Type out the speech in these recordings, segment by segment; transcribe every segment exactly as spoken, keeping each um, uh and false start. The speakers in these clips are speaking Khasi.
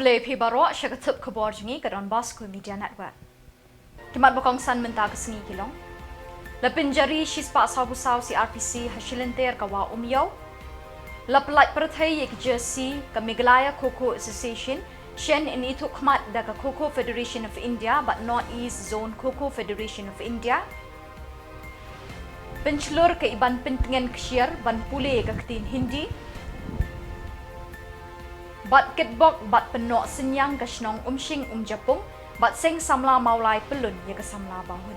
Khublei phi baroh sha ka tip khubor jong ngi ka Don Bosco Media Network. Ki mat ba kongsan mynta ka sngi ki long: La pynjari shispah sawphew saw C R P C ha shilynter ka Wah Umiew. La pyllait pyrthei ïa ki jersey ka Meghalaya Kho Kho Association, shen in ithuh khmat da ka Kho Kho Federation of India bad North East Zone Kho Kho Federation of India. Pynshlur ka Iban Pyntngen Kshiar ban pule ka ktien Hindi. Bad kitbok bad pynnoh synñiang ka shnong Umshing Umjapung, bad seng samla Mawlai pyllun ïa ka samla Bahun.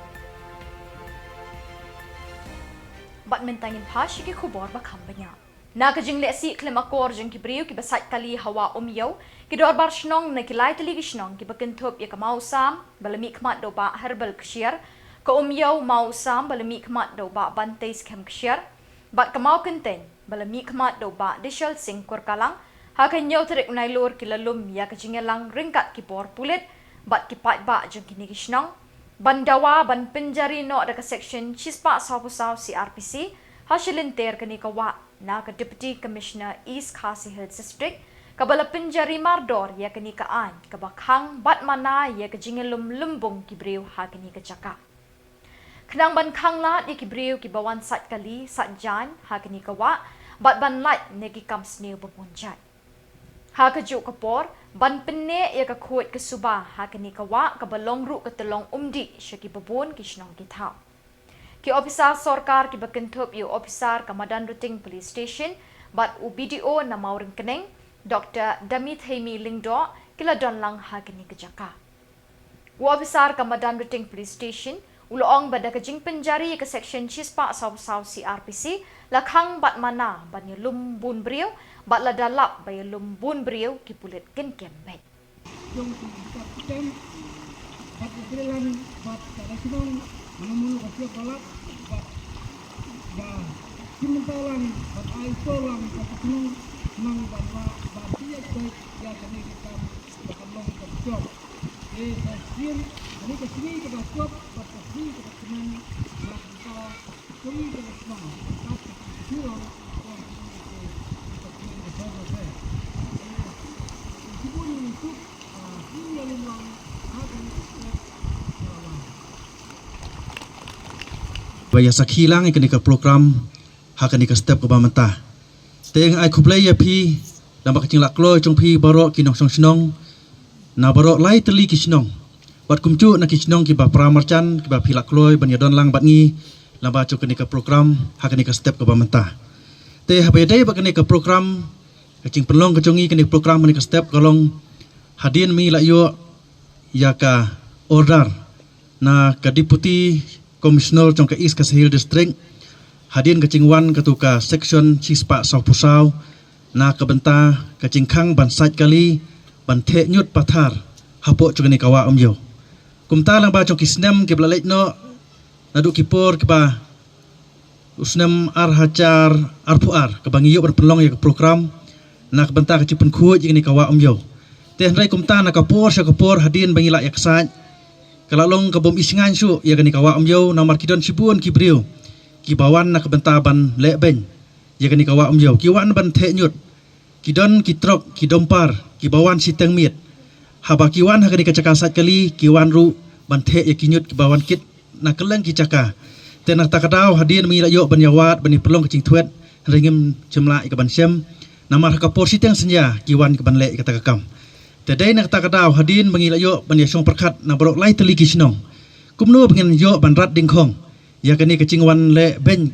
Bad mynta ngin phai sha ki khubor ba kham bniah. Na ka jingleh sih khlem akor jong ki briew kiba sait kali ha Wah Umiew, ki dorbar shnong na ki lai tylli ki shnong kiba kynthup ïa ka Mawsam ba la mihkhmat da u Bah Herbal Kshiar, ka Umiew Mawsam ba la mihkhmat da u Bah Bantei Skhem Kshiar, bad ka Mawkynteiñ ba la mihkhmat da u Bah Dishal Singh Kurkalang, ha ka hynñiew tarik Nailur ki la lum ïa ka jingïalang ryngkat ki bor pulit bad ki paidbah jong kine ki shnong, ban dawa ban pynjari noh da ka section shispah sawphew saw C R P C ha shilynter kane ka wah, na ka Deputy Commissioner East Khasi Hills District, kaba la pynjari mardor ïa kane ka aiñ kaba khang bad mana ïa ka jingïalum lymbung ki briew ha kane ka jaka. Khnang ban khanglad ïa ki briew kiba wan sait kali sait jaiñ ha kane ka wah, bad ban lait na ki kam sniew ba bun jait. Ha kajuh ka por, ban pynneh ïa ka khuid ka suba ha kane ka wah kaba long ruh ka tyllong umdih sha kiba bun ki shnong ki thaw. Ki ophisar sorkar kiba kynthup ïa u ophisar ka Madan Routing Police Station bad u B D O na Mawryngkneng, Doktor Damitheimi Lyngdoh, ki la don lang ha kane ka jaka. U ophisar ka Madan Routing Police Station u la ong ba da ka jingpynjari ïa ka section shispah sawphew saw C R P C, la khang bad mana ban ïalum bun briew, bad lada lap ba ïalum bun briew ki pulit kin kem beit. Jong ki bad ki tem, bad ki trelan, bad ka la chnong, mano mano ka siap balat, bad da kim mynta lang, bad ai to lang, bad ka chnong, nang ban wa, ban siap beit, ïa kane ka kam, ba kan long ka jop. Te ka sien, kane ka sngi ka ba jop, bad ka sngi ka ba kmen, na ka ba ïa sakhi lang ïa kane ka program ha kane ka step kaba mynta. Te nga ai khublei ïa phi namar ka jinglah kloi jong phi baroh ki nongshong shnong na baroh lai tylli ki shnong, bad kumjuh na ki shnong kiba para marjan kiba phi lah kloi ban ïa don lang bad ngi lem bad jong kane ka program ha kane ka step kaba mynta. Te haba ïadei bad kane ka program, ka jingpynlong ka jong ngi kane ka program ha kane ka step ka long hadien ba ngi la ïoh ïa ka order na ka Deputy Commissioner jong ka East Khasi Hills District, hadien ka jingwan katu ka section shispah sawphew saw, na ka bynta ka jingkhang ban sait kali, ban theh ñiut pathar hapoh jong kane ka Wah Umiew. Kumta lem bad jong ki snem kiba la leit noh, naduh ki por kiba u snem ar hajar arphew ar kaba ngi ïoh ban pynlong ïa ka program na ka bynta ka jingpynkhuid ïa kane ka Wah Umiew. Te hynrei kumta na ka por sha ka por hadien ba ngi lah ïa ka sait, ka la long ka bym isngaiñ shuh ïa kane ka Wah Umiew namar ki don shibun ki briew kiba wan na ka bynta ban leh beiñ ïa kane ka Wah Umiew. Ki wan ban theh ñiut, ki don ki trok, ki dumpar kiba wan shiteng miet. Haba ki wan ha kane ka jaka sait kali, ki wan ruh ban theh ïa ki ñiut kiba wan kit na kylleng ki jaka. Te na kata ka daw hadien ba ngi la ïoh ban ïa wad ban ïa pynlong ka jingthuid, hynrei ngim shym lah ïa ka ban shem namar ha ka por shiteng synñia ki wan ka ban leh ïa kata ka kam. Te dei na kata ka daw hadien ba ngi la ïoh ban ïa shong pyrkhat na baroh lai tylli ki shnong, kumno ba ngin ïoh ban rat dingkhong ïa kane ka jingwan leh beiñ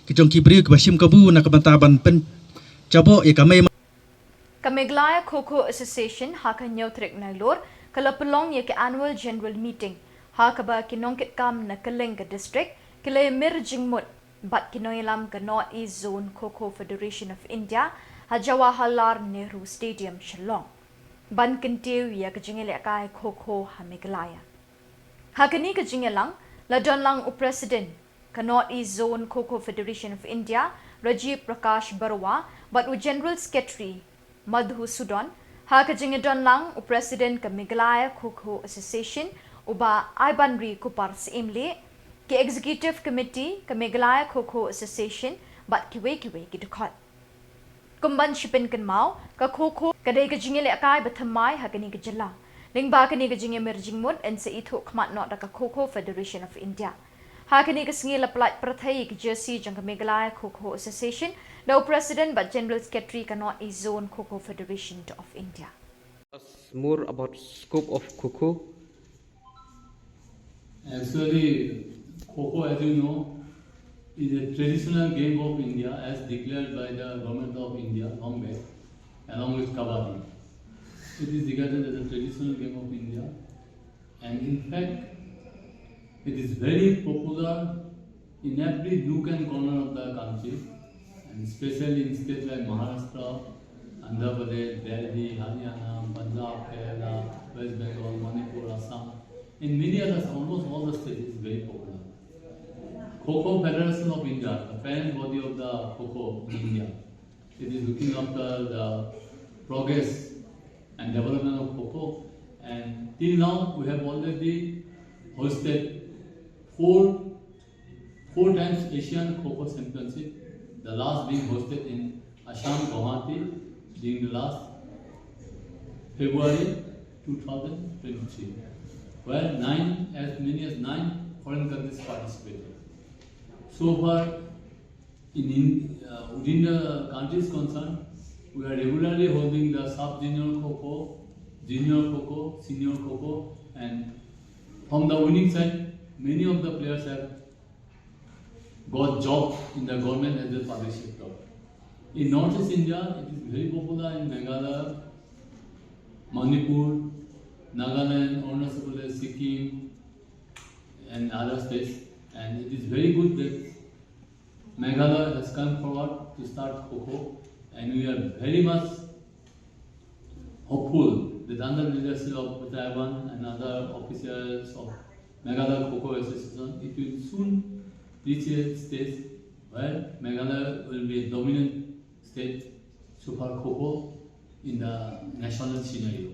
ka jong ki briew kiba shim kabu na ka bynta ban pynjaboh ïa ka mei. Ka Meghalaya Kho Kho Association ha ka hynñiew tarik Nailur ka la pynlong ïa ka Annual General Meeting, ha kaba ki nongkitkam na kylleng ka district ki la ïamir jingmut bad ki nongïalam ka North East Zone Kho Kho Federation of India ha Jawaharlal Nehru Stadium, Shillong, ban kyntiew ïa ka jingïalehkai kho kho ha Meghalaya. Ha kane ka jingïalang la don lang u President ka North East Zone Kho Kho Federation of India, Rajiv Prakash Baruah, bad u General Secretary Madhu Sudon, ha ka jingïadon lang u President ka Meghalaya Kho Kho Association, u Bah Aibanri Kupar Syiemlieh, ki Executive Committee ka Meghalaya Kho Kho Association, bad kiwei kiwei ki dkhot. Kumban shi pynkynmaw, ka Kho Kho ka dei ka jingïalehkai ba thymmai ha kane ka jylla. Lyngba kane ka jingïamir jingmut yn sa ithuh khmat noh da ka Kho Kho Federation of India. Ha kane ka sngi la pyllait pyrthei ïa ki jersey jong ka Meghalaya Kho Kho Association da u President bad General Secretary ka North East Zone Kho Kho Federation of India. Us more about scope of Kho Kho. Actually, Kho Kho, as you know, is a traditional game of India as declared by the Government of India long back, along with Kabaddi. It is regarded as a traditional game of India, and in fact, it is very popular in every nook and corner of the country, and especially in states like Maharashtra, Andhra Pradesh, Delhi, Haryana, Punjab, Kerala, West Bengal, Manipur, Assam, in many others, almost all the states, it is very popular. Kho Kho Federation of India, the parent body of the Kho Kho in India, it is looking after the progress and development of Kho Kho. And till now, we have already hosted four four times Asian Kho Kho Championship, the last being hosted in Assam, Guwahati, during the last February two thousand twenty-three, where nine, as many as nine foreign countries participated. So far, in, in uh, within the countries concerned, we are regularly holding the sub-junior Kho Kho, junior Kho Kho, senior Kho Kho, and from the winning side, many of the players have got job in the government as a public sector. In Northeast India, it is very popular in Meghalaya, Manipur, Nagaland, Arunachal Pradesh, Sikkim, and other states. And it is very good that Meghalaya has come forward to start Kho Kho, and we are very much hopeful that under the leadership of Mister Ivan and other officials of Meghalaya Kho Kho Association, it will soon reach a stage where Meghalaya will be a dominant state so far Kho Kho in the national scenario.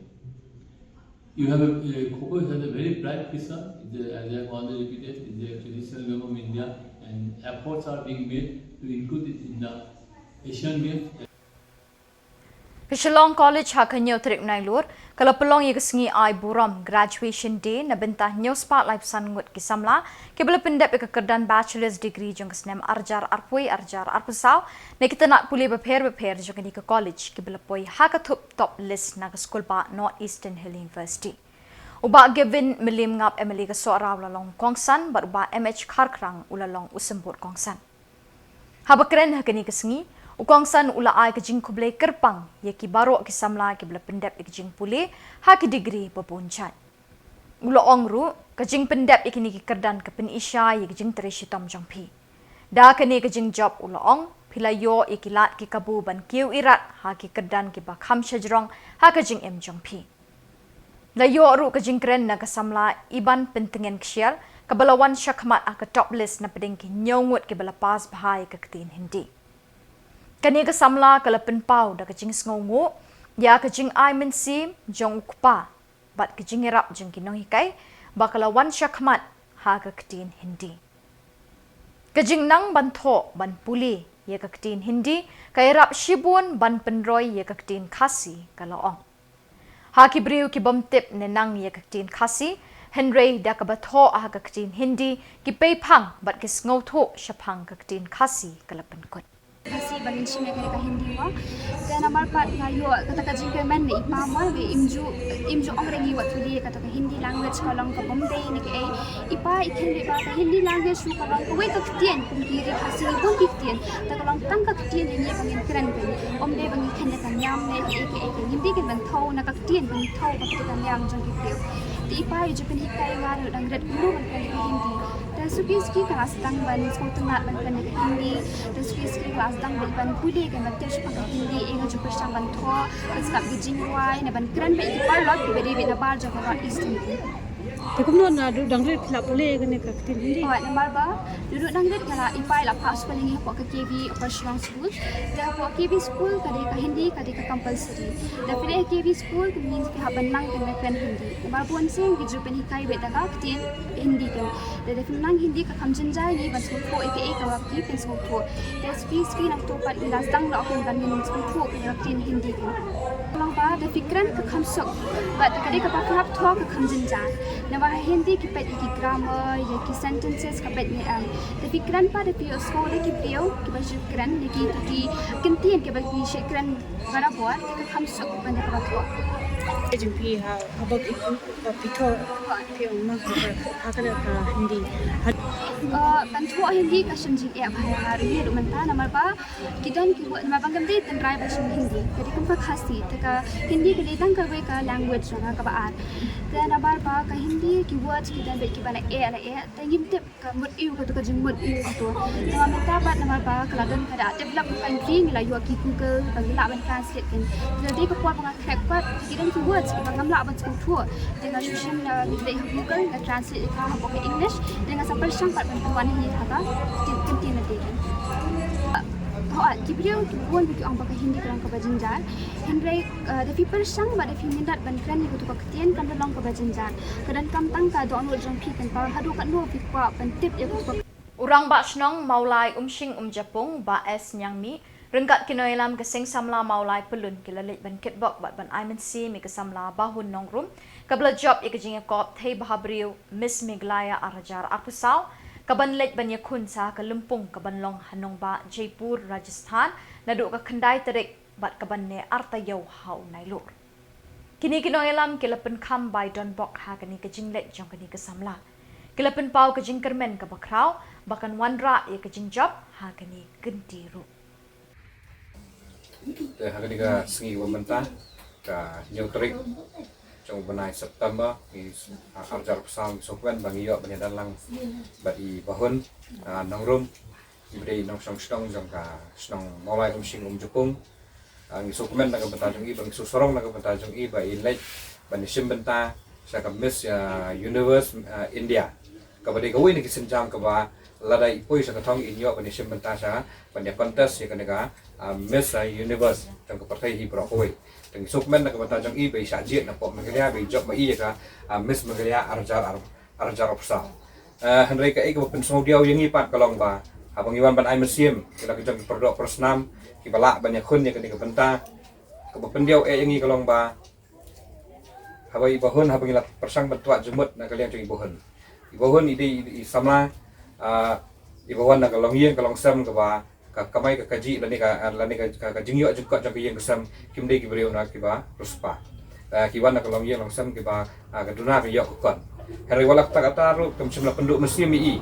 You have a, uh, Kho Kho has a very bright future, as I have already repeated, is a traditional game of India, and efforts are being made to include it in the Asian Games. Ka Shillong College ha ka hynñiew tarik Nailur ka la pynlong ïa ka sngi ai burom Graduation Day na bynta hynñiew spah laiphew san ngut ki samla kiba la pyndep ïa ka kyrdan bachelor's degree jong ka snem arhajar arphew arhajar arphew saw na ki tnat pule bapher bapher jong kane ka college kiba la poi ha ka thup top list na ka skulbah North Eastern Hill University. U Bah Gavin Mylliem Ngap, M L A ka Sohra, u la long kongsan bad u Bah M H Kharkrang u la long u symbud kongsan. Haba kren ha kane ka sngi, u kongsan u la ai ka jingkhublei kyrpang ïa ki baroh ki samla kiba la pyndep ïa ka jingpule ha ki degree ba bun jait. U la ong ruh, ka jingpyndep ïa kine ki kyrdan ka pyni shai ïa ka jingtrei shitom jong phi. Da kane ka jingjop, u la ong, phi la ïoh ïa ki lad ki kabu ban kiew irat ha ki kyrdan kiba kham shajrong ha ka jingim jong phi. La ïoh ruh ka jingkren na ka samla Iban Pyntngen Kshiar kaba la wan shakhmat ha ka top list na pdeng ki hynñiew ngut kiba la pass bha ïa ka ktien Hindi. Kane ka samla ka la pynpaw da ka jingsngewnguh ïa ka jingai mynsiem jong u kpa bad ka jingïarap jong ki nonghikai ba ka la wan shakhmat ha ka ktien Hindi. Ka jingnang ban thoh ban pule ïa ka ktien Hindi ka ïarap shibun ban pynroi ïa ka ktien Khasi, ka la ong. Ha ki briew ki bym tip ne nang ïa ka ktien Khasi, hynrei da kaba thoh ha ka ktien Hindi, ki pei phang bad ki sngewthuh shaphang ka ktien Khasi, ka la pynkut. Khasi ban shim ïa ka Hindi mo. Te namar pat nga ïoh kata ka jingkyrmen na i pa mo, ba im ju, im ju ong re ngi wat pule ïa kata ka Hindi language ka long ka bym dei ne kaei. I pa i kren beit ba ka Hindi language ruh ka long kawei ka ktien, kum ki ri Khasi ngi bun ki ktien. Te ka long tang ka ktien ngi ba ngin kren beit. Ym dei ba ngi kren da ka niam ne kaei kaei, ngi dei ban thew na ka ktien, ban thew ka ktien ka niam jong ki briew. Te i pa i ju pynhikai nga ruh dang rit kumno ban kren ka Hindi. Te suki suki ka la sdang ban sngewtynnat ban kren ka Hindi. Te suki suki ka la sdang ban pule, ka ban tip shaphang ka Hindi, ïa nga ju pyrshang ban thoh, ban sngap ki jingrwai, ne ban kren beit ki paralok kiba dei beit nabar jong ka North East. Te kumno naduh dang rit phi la pule kane ka ktien Hindi? Oh, namar ba naduh dang rit nga la i pa i la phah skul ïa ngi hapoh ka K V Upper Shillong School. Te hapoh K V school ka dei ka Hindi ka dei ka compulsory. Te phi dei K V school ka means phi hap ban nang kane ka ktien Hindi. Namar bun sien ki ju pynhikai beit da ka ktien Hindi kan. Te da phi nang Hindi ka kham jynjar ïa ngi ban sngewthuh ïa kaei kaba phi pynsngewthuh. Te shisha shisha nangta pat ngi la sdang noh ban ngin sngewthuh ïa ka ktien Hindi kan. Ka long ba da phi kren ka kham suk bad ka dei kaba phi hap thoh ka kham jynjar. Namar ha Hindi ki peit ïa ki grammar, ïa ki sentences ka peit ne em. Da phi kren pat da phi ïohsngew da ki briew kiba shu kren, da ki, ki kyntien kiba ki shu kren barabor, ka kham suk ban da kaba thoh. Jingpynthoh ha, ha bok i ka pynthor, phi ong ma ka, ka, ha kane ka Hindi. Ha, uh, ban thoh Hindi ka shem jingeh bha ha ri ruh mynta namar ba ki don ki word, namar ba ngam dei tynrai ba shem Hindi. Ka dei kum ka Khasi, te ka Hindi ka dei tang kawei ka language jong nga kaba ar. Te namar ba ka Hindi ki word ki don beit kiba la eh la eh, te ngim tip ka mut ïa kato ka jingmut ïa kato. Namar mynta pat namar ba ka la don ka da develop country ngi la ïoh ki Google ba ngi lah ban translate kan. Te dei ka por ba nga khreh pat ki don ki words kiba ngam lah ban sngewthuh. Te nga shu shim na ngi leit ha Google nga translate ïa ka hapoh ka English. Te nga sa pyrshang pat ban pynwan hi ha ka ktien, ktien Hindi kan. Hooid, ki briew ki bun ki ong ba ka Hindi ka long kaba jynjar. Hynrei, eh, da phi pyrshang bad da phi mindat ban kren ïa kato ka ktien kam da long kaba jynjar. Ka donkam tang ka dohnud jong phi kan, ba haduh katno phi kwah ban tip ïa kato ka. U Rangbah Shnong Mawlai Umshing Umjapung, Bah S Niangmih, ryngkat ki nongïalam ka Seng Samla Mawlai Pyllun ki la leit ban kitbok bad ban ai mynsiem ïa ka samla Bahun Nongrum kaba la jop ïa ka jingïakop thei bhabriew Miss Meghalaya ar hajar arphew saw, kaban leit ban ïakhun sa ha ka lympung kaban long ha nongbah Jaipur, Rajasthan, naduh ka khyndai tarik bad kaban neh ar taïew ha u Nailur. Kine ki nongïalam ki la pynkham bai donbok ha kane ka jingleit jong kane ka samla. Ki la pynpaw ka jingkyrmen kaba khraw ba kan wanrah ïa ka jingjop ha kane ka kynti ruh. Te ha kane ka sngi kaba mynta, ka hynñiew tarik jong u bnai September, ngi, ah, ar hajar arphew saw, ngi sngewkmen ba ngi ïoh ban ïadon lang bad i Bahun, ah, Nongrum, iba dei i nongshong shnong jong ka shnong Mawlai Umshing Umjapung. Ah, ngi sngewkmen na ka bynta jong i, ba ngi sngewsarong na ka bynta jong i ba i leit ban ïashim bynta sha ka Miss, ah, Universe, ah, India. Kaba dei kawei na ki sienjam kaba lada i poi sha ka thong in ïoh ban ïashim bynta sha, ban ïa contest ïa kane ka, ah, Miss, ah, Universe jong ka pyrthei hi baroh kawei. Te ngi sngewkmen na ka bynta jong i ba i shah jied napoh Meghalaya, ba i jop ma i ïa ka, ah, Miss Meghalaya ar hajar ar, ar hajar arphew saw. Eh, hynrei kaei kaba pynsngewdiaw ïa ngi pat ka long ba haba ngi wan ban ai mynsiem, ki la ki jong ki pardoh parsnam kiba lah ban ïakhun ïa kane ka bynta. Kaba pyndiaw eh ïa ngi ka long ba haba i Bahun, haba ngi la pyrshang ban twad jingmut na ka liang jong i Bahun. I Bahun i dei i, i samla, ah, iba wan na ka longïing ka longsem kaba ka kamai ka kajih lane ka, ah, lane ka, ka, ka jingïoh jingkot jong ka ïing ka sem kim dei ki briew na kiba riewspah. Ah, ki wan na ka longïing longsem kiba, ah, ka duna ka ïoh ka kot. Hynrei wat la katta katta ruh kam shym la pynduh mynsiem ïa i.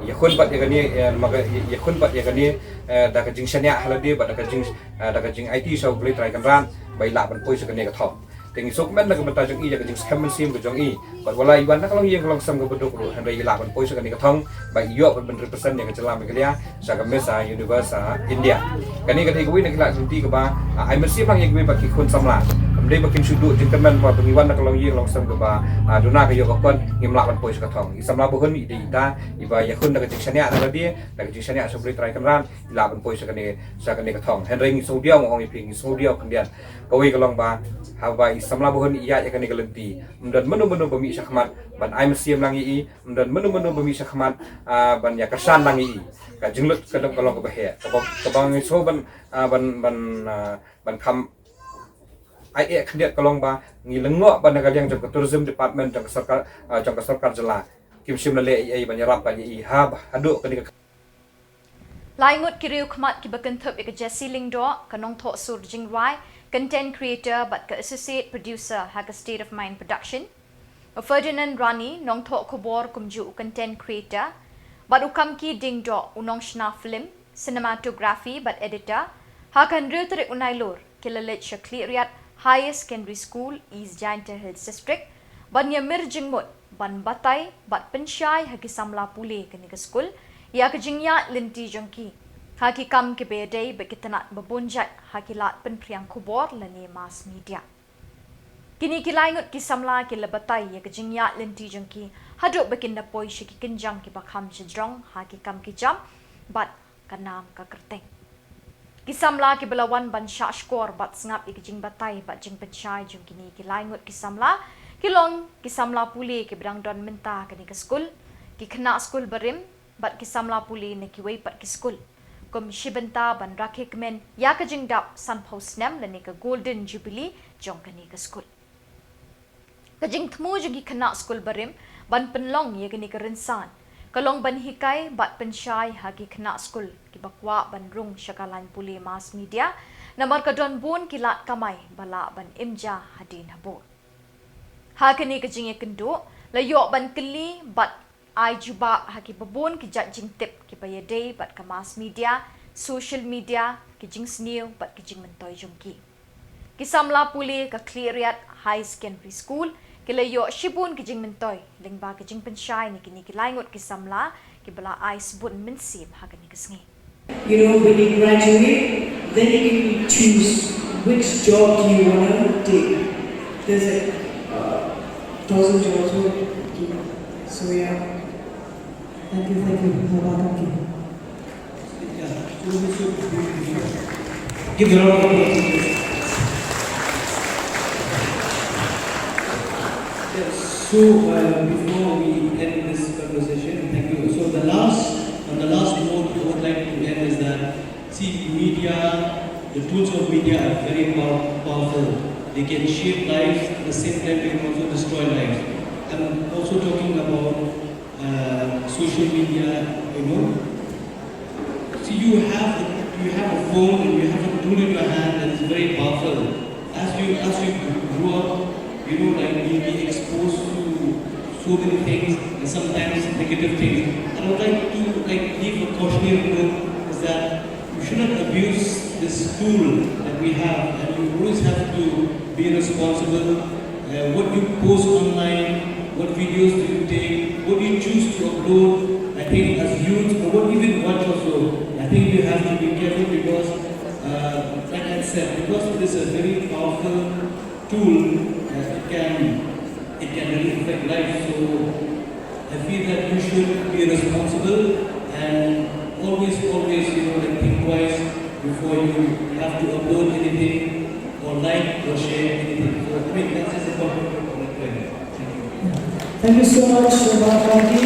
Ïakhun pat ïa kane, eh, ma ka, ïakhun pat ïa kane, eh, da ka jingshaniah ha lade bad da ka jing, eh, da ka jingaiti sha U Blei Trai Kynrad ba i lah ban poi sha kane ka thong. Te ngi sngewkmen na ka bynta jong i ïa ka jingskhem mynsiem ka jong i. Bad wat la i wan na ka longïing ka longsem kaba duk ruh, hynrei i lah ban poi sha kane ka thong ba i ïoh ban represent ïa ka jylla Meghalaya sha ka Miss, ah, Universe, ah, India. Kane ka dei kawei na ki lad lynti kaba, ah, ai mynsiem lang ïa kiwei pat ki khun samla. Kam dei ba kin shu duh jingkyrmen ba ngi wan na ka longïing longsem kaba, ah, duna ka ïoh ka kot ngim lah ban poi sha ka thong. I samla Bahun i dei ita iba ïakhun da ka jingshaniah na lade, da ka jingshaniah sha U Blei Trai Kynrad, i lah ban poi sha kane, sha kane ka thong. Hynrei ngi sngewdiaw, nga ong ïa phi, ngi sngewdiaw khyndiat. Kawei ka long ba haba i samla Bahun i ïaid ïa kane ka lynti, ym don mano mano ba mih shakhmat ban ai mynsiem lang ïa i, ym don mano mano ba mih shakhmat, ah, ban ïa kyrshan lang ïa i. Ka jinglut ka dang ka long kaba heh, kaba, kaba ngi sngewbha ban, ah, ban, ban, ah, ban kham ai eh khyndiat ka long ba ngi lyngngoh ba na ka liang jong ka Tourism Department jong ka sorkar, ah, jong ka sorkar jylla kim shym la leh ei ei ban ïarap ïa i haba haduh kane ka. Lai ngut ki riewkhmat kiba kynthup ïa ka Jessie Lyngdoh, ka nongthoh sur jingrwai, content creator bad ka associate producer ha ka State of Mind Production, u Ferdinand Rani, nongthoh khubor kumjuh u content creator, bad u Kamki Diengdoh, u nongshna film, cinematography bad editor, ha ka hynriew tarik u Nailur ki la leit sha Khliehriat Higher Secondary School, East Jaintia Hills District, ban ïamir jingmut, ban batai bad pynshai ha ki samla pule kane ka skul ïa ka jingïaid lynti jong ki ha ki kam kiba ïadei bad ki tnat ba bun jait ha ki lad pynphriang khubor lane mass media. Kine ki lai ngut ki samla ki la batai ïa ka jingïaid lynti jong ki haduh ba kin da poi sha ki kynjang kiba kham shajrong ha ki kam ki jam bad ka nam ka kyrteng. Ki samla kiba la wan ban shah shkor bad sngap ïa ka jingbatai bad jingpynshai jong kine ki lai ngut ki samla ki long ki samla pule kiba dang don mynta ha kane ka skul, ki khynnah skul barim bad ki samla pule na kiwei pat ki skul, kum shi bynta ban rakhe kmen ïa ka jingdap sanphew snem lane ka Golden Jubilee jong kane ka skul. Ka jingthmu jong ki khynnah skul barim ban pynlong ïa kane ka rynsan ka long ban hikai bad pynshai ha ki khynnah skul kiba kwah ban rung sha ka lain pule mass media, namar ka don bun ki lad kamai ba lah ban im ja hadien habud. Ha kane ka jingïakynduh la ïoh ban kylli bad ai jubab ha kiba bun ki jait jingtip kiba ïadei bad ka mass media, social media, ki jingsniew bad ki jingmyntoi jong ki. Ki samla pule ka Khliehriat High Secondary School ki la ïoh shibun ki jingmyntoi lyngba ka jingpynshai na kine ki lai ngut ki samla kiba la ai sbun mynsiem ha kane ka sngi. You know, when you graduate, then you can choose which job do you want to take. There's a uh, thousand jobs. So yeah, thank you, thank you. You're welcome. Thank you. Yeah, so we should give a round of applause. Yes, so uh, before we end this conversation, thank you. So the last, on the last note, I would like to end is that, see, media, the tools of media are very pow- powerful. They can shape lives, at the same time they can also destroy lives. I'm also talking about uh, social media, you know. See, you have a, you have a phone and you have a tool in your hand that is very powerful. As you as you grow up, you know, like, you'll be exposed to so many things and sometimes negative things. And I would like to, like, leave a cautionary note is that you shouldn't abuse this tool that we have, and you always have to be responsible. Uh, what you post online, what videos do you take, what you choose to upload, I think as youth, or what you even watch also, I think you have to be careful because, uh, like I said, because it is a very powerful tool, uh, it can, it can really affect life. So I feel that you should be responsible and always, always, you know, like, think twice before you have to upload anything or like or share anything. So, I mean, that's just a topic for another time. Thank you. Thank you so much, Mark Kanki.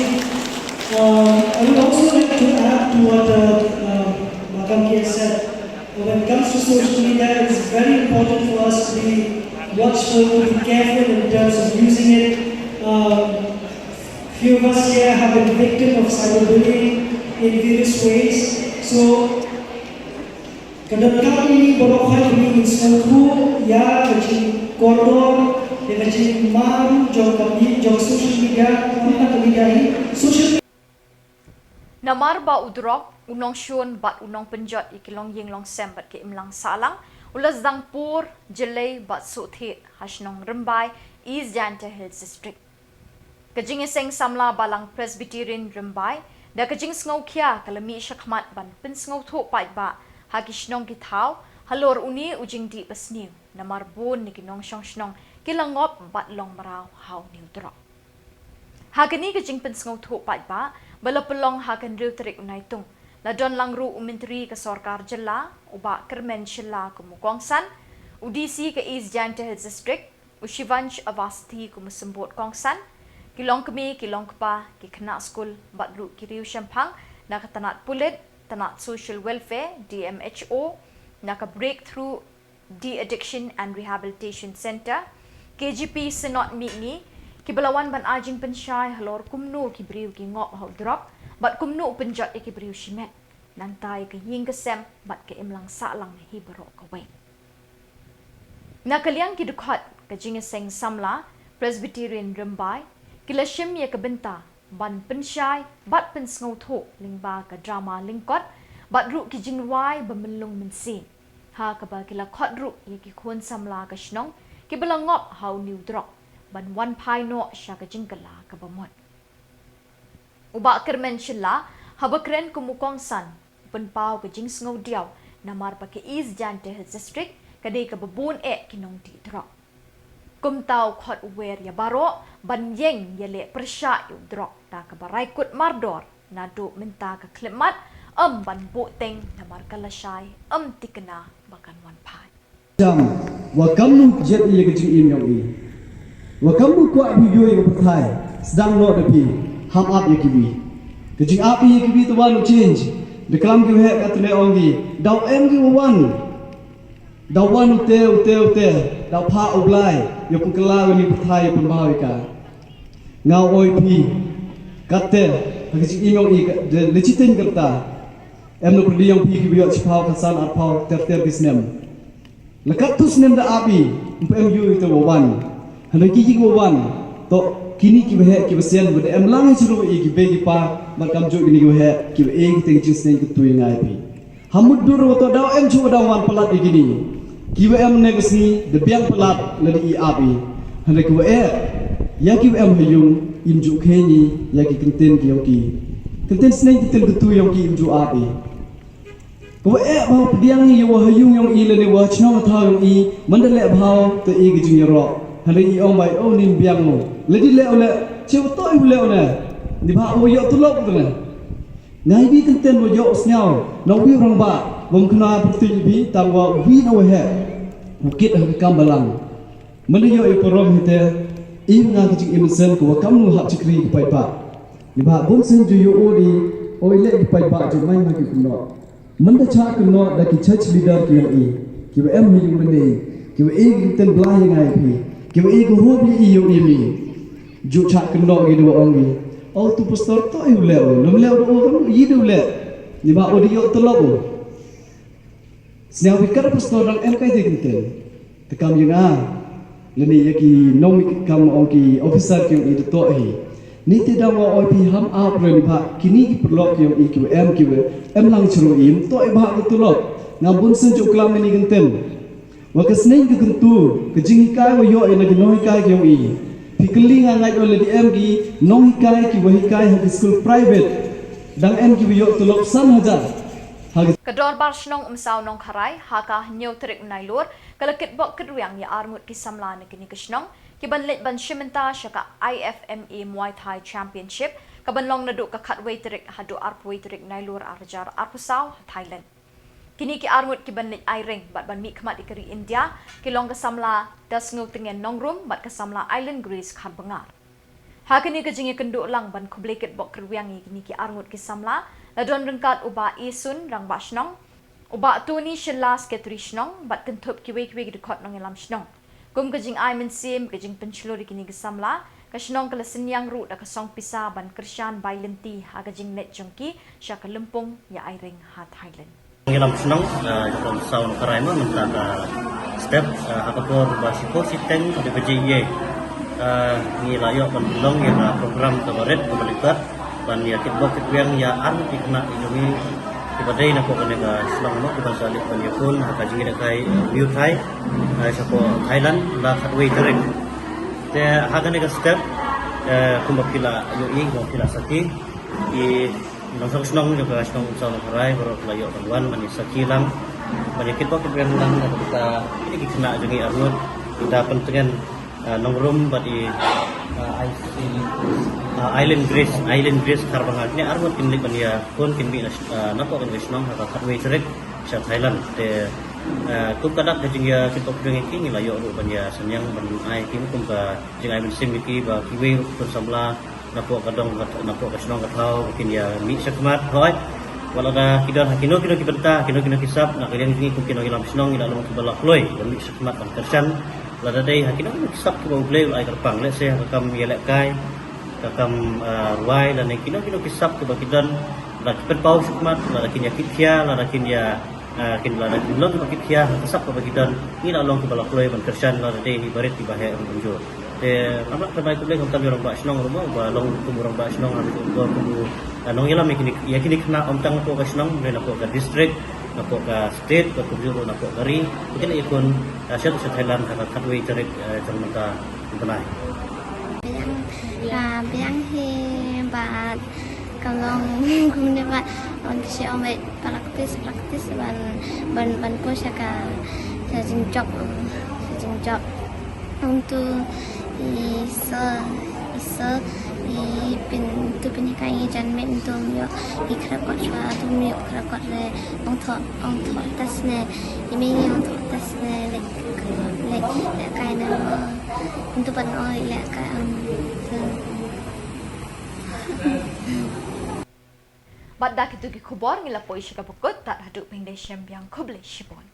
Um, I would also like to add to what uh, uh, Mark Kanki has said. When it comes to social media, it's very important for us to be watchful, to be careful in terms of using it. Um, few of us here have been victim of cyberbullying in various ways. So, ka donkam ïa ngi baroh hi ba ngin sngewthuh ïa ka jingkordor, ïa ka jingma jong ka mi-, jong social media, kumta ka media hi, social Namar ba u drok, u nongshun bad u nongpynjot ïa ki longïing longsem bad ki imlang sahlang, u la sdang pur, jyllei bad suhthied ha shnong Rymbai, East Jaintia Hills District. Ka jingïaseng samla Balang Presbyterian Rymbai, da ka jingsngewkhia ka la mih shakhmat ban pynsngewthuh paidbah ha ki shnong ki thaw halor une u jingdih basniew, namar bun na ki nongshong shnong ki la ngop bad long mraw ha une u drok. Ha kane ka jingpynsngewthuh paidbah ba la pynlong ha ka hynriew tarik u Naitung, la don lang ruh u Myntri ka Sorkar Jylla, u Bah Kyrmen Shylla kum u kongsan, u D C ka East Jaintia Hills District, u Shivansh Awasthi kum u symbud kongsan, ki longkmie, ki longkpa, ki khynnah skul bad ruh ki riew shemphang na ka tnat pulit, tnat Social Welfare, D M H O, na ka Breakthrough De-Addiction and Rehabilitation Centre, K G P Synod Mihngi, kiba la wan ban ai jingpynshai halor kumno ki briew ki ngop ha u drok bad kumno u pynjot ïa ki briew shimet, nangta ïa ka ïing ka sem bad ka imlang sahlang hi baroh kawei. Na ka liang ki dkhot ka jingïaseng samla Presbyterian Rymbai, ki la shim ïa ka bynta ban pynshai bad pynsngewthuh lyngba ka drama lyngkot bad ruh ki jingrwai ba mynlung mynsiem, ha kaba ki la khot ruh ïa ki khun samla ka shnong kiba la ngop ha une u drok ban wan phai noh sha ka jingkylla kaba mut. U Bah Kyrmen Shylla, haba kren kum u kongsan, u pynpaw ka jingsngewdiaw namar ba ka East Jaintia Hills District ka dei kaba bun eh ki nongdih drok. Kumta u khot u wer ïa baroh ban ïeng ïaleh pyrshah ïa u drok da kaba rai kut mardor naduh mynta ka khlipmat, ym ban buhteng namar ka lashai, ym thikna ba kan wan phai. Jam, wa kamnu jet ïa ka jingim ïong i. Wa kamnu kwah video ïa ka pyrthai, sdang noh da phi, ham ap ïa kiwi. Ka jingap ïa kiwi te wan u change, da klam kiwei ka tne ong ki, daw em ki wa wan. Daw wan u te, u te, u te, daw pha u Blai, ïa pynkylla ïa ka pyrthai, ïa pynbha ïa ka. Nga oi phi, katte, ha ka jingim ïong i, ka, de, le chiteng kata. Em na pyrdi ïong phi kiba ïoh chiphaw, khatsan, arphaw, ter ter ki snem. La katto snem da ap i, ym phem ïoh ïa uta wa wan. Hynrei ki ki wa wan, to kini kiwa heh kiwa sian, wa da em lang hi shuh ïa ki bei ki pa, bad kam juh kini kiwa heh, kiwa e ki teng jingsneng kyntu ïa nga ïa phi. Ha mut dur wa to daw em shuh wa daw wan palat ïa kini. Kiwa em ne ka sngi, da biang palat, lada i ap i. Hynrei kiwa eh, ïa kiwa em ha ïung, im juh kheiñ i, ïa ki kyntien ki ïong ki. Kyntien sneng kyntien kyntu ïong ki im juh ap i. Kawa eh bha pdiang ïa wa ha ïung ïong i lane wa ha chnong ha thaw ïong i, man da leh bha te i ka jingïaroh. Hynrei i ong bai o nin biang mo. Lada leh u leh, che u toh u leh u ne. Ni bha u ïoh tulop u ne. Ngai bi kyntien wa ïoh u sñiaw, na wi rangbah, wa mkna pyrtuit bi tang wa wi na wa heh. U kit ha ka kam balang. Manda ïoh i parom hi te, i nga ka jingim sen ka wa kam nu hap chikri ki paidbah. Ni bha bun sen ju ïoh u di, o i leh ki paidbah ju mai ma ki kynnoh. Manda chah kynnoh da ki church leader ki ïong i, ki wa em hi ïong mane, ki wa e ki ten bla hi ngai phi, ki wa e ki hob hi i ïong i mi. Ju chah kynnoh ki du wa ong i, o tu pastor to i u leh u, nam leh u du u kam i du leh. Ni bha o di ïoh telok u. Sñiaw bi kat pastor dang em kai te kyntien. Te kam ïa nga. Lane ïa ki nong mi kam ong ki officer ki ong i to hi. Ni te dang wa oi phi ham ap re ni bha kini ki paralok ki ong i ki wa em ki wa em lang chru im to i bha ka tulop. Nga bun sen ju klam ini kyntien. Wa ka sneng ka kyntu ka jinghikai wa ïoh ïa na ki nonghikai ki ong i. Phi kylli nga ngait wa lada em ki nonghikai ki wa hikai ha ki school private. Dang em ki wa ïoh tulop san hajar. Ka dorbar shnong Umsaw Nongkharai, ha ka hynñiew tarik Nailur, ka la kitbok kitrwiang ïa arngut ki samla na kine ki shnong, ki ban leit ban shim bynta sha ka I F M A Muay Thai Championship, ka ban long naduh ka khatwei tarik haduh arphew tarik Nailur arhajar arphew saw ha Thailand. Kine ki arngut ki ban leit ai ring bad ban mihkhmat ïa ka ri India, ki long ka samla Dasngew Tngen Nongrum bad ka samla Island Grace Kharbngar. Ha kane ka jingïakynduh lang ban khublei kitbok kitrwiang ïa kine ki arngut ki samla, la don ryngkat u Bah Isun, Rangbah Shnong, u Bah Tony Shylla, Secretary Shnong, bad kynthup kiwei kiwei ki dkhot nongïalam shnong. Kum ka jingai mynsiem, ka jingpynshlur ïa kine ki samla, ka shnong ka la synñiang ruh da ka song pisa ban kyrshan bai lynti ha ka jingleit jong ki sha ka lympung ïa ai ring ha Thailand. Ngi lam shnong, eh, jong ka Umsaw Nongkharai ma mynta ka step, eh, ha ka por ba shipor shiteng, dei ba jingïeit. Eh, ngi la ïoh ban pynlong ïa ka program kaba rit kaba lyngkot ban ïa kitbok kitrwiang ïa arngut ki khynnah ki jong ngi kiba dei na pdeng kane ka shnong ma kiban sa leit ban ïakhun ha ka jingïalehkai, eh, Muay Thai, eh, sha pdeng Thailand la khatwei tarik. Te ha kane ka step, eh, kumba phi la ïohi, kumba phi la sakhi, i nongshong shnong jong ka shnong Umsaw Nongkharai baroh ki la ïoh ban wan ban ïa sakhi lang, ban ïa kitbok kitrwiang lang na ka bynta kine ki khynnah jong ngi arngut, i Da Pyntngen, ah, Nongrum bad i, ah, I C, ah, Island Grace, Island Grace Kharbngar. Kine arngut kin leit ban ïakhun, kin mih na sh-, ah, na pdeng kane ka shnong ha ka khatwei tarik sha Thailand. Te, ah, kum ka dak ka jingïa kitbok kitrwiang ïa ki, ngi la ïoh ruh ban ïa synñiang ban ai ki kum ka jingai mynsiem ïa ki ba kiwei ruh ki khun samla na pdeng ka dong ka, na pdeng ka shnong ka thaw, ba kin ïa mih shakhmat, hooid. Wat lada ki don ha kino kino ki bynta, kino kino ki sap, na ka liang jong ngi kum ki nongïalam shnong ngi la long kiba la kloi ban mih shakhmat ban kyrshan. Lada dei ha kino kino ki sap kiba U Blei u la ai kyrpang, lehse ha ka kam ïalehkai, ka kam, ah, rwai, lane kino kino ki sap kiba ki don, lada ki pynpaw shakhmat, lada kin ïa kitkhia, lada kin ïa Ah, kin lada kin long kiba kitkhia ha ka sap kaba ki don, ngi la long kiba la kloi ban kyrshan lada dei hi barit kiba heh ruh kumjuh. Te ngam lah ban ai khublei khamtam ïa u rangbah shnong ruh mo, ba long kum u rangbah shnong ha ka jingkor kum u, ah, nongïalam ïa kine, ïa kine khynnah ym tang na pdeng ka shnong, hynrei na pdeng ka district, na pdeng ka state, bad kumjuh ruh na pdeng ka ri. Ba kin ïakhun, ah, sha, sha Thailand ha ka khatwei tarik, ah, jong mynta u bnai. Biang, ah, biang hi bad ka long kumne bad wan ka shu ong bad practice, practice ban, ban, ban push ka, ka jingjop, ka jingjop. Ong tu i so i so i pyn tu pynhikai ngi jan met ntu ym ïoh i khrap kot shuwa tu ym ïoh khrap kot re. Ong thoh ong thoh test ne i mei ngi ong thoh test ne lek lek lek kai ne mo. Ntu pat ong lek kai am tu. Bad da kitu ki khubor ngi la poi sha kaba kut, tad haduh phin ïashem biang, khublei shibun.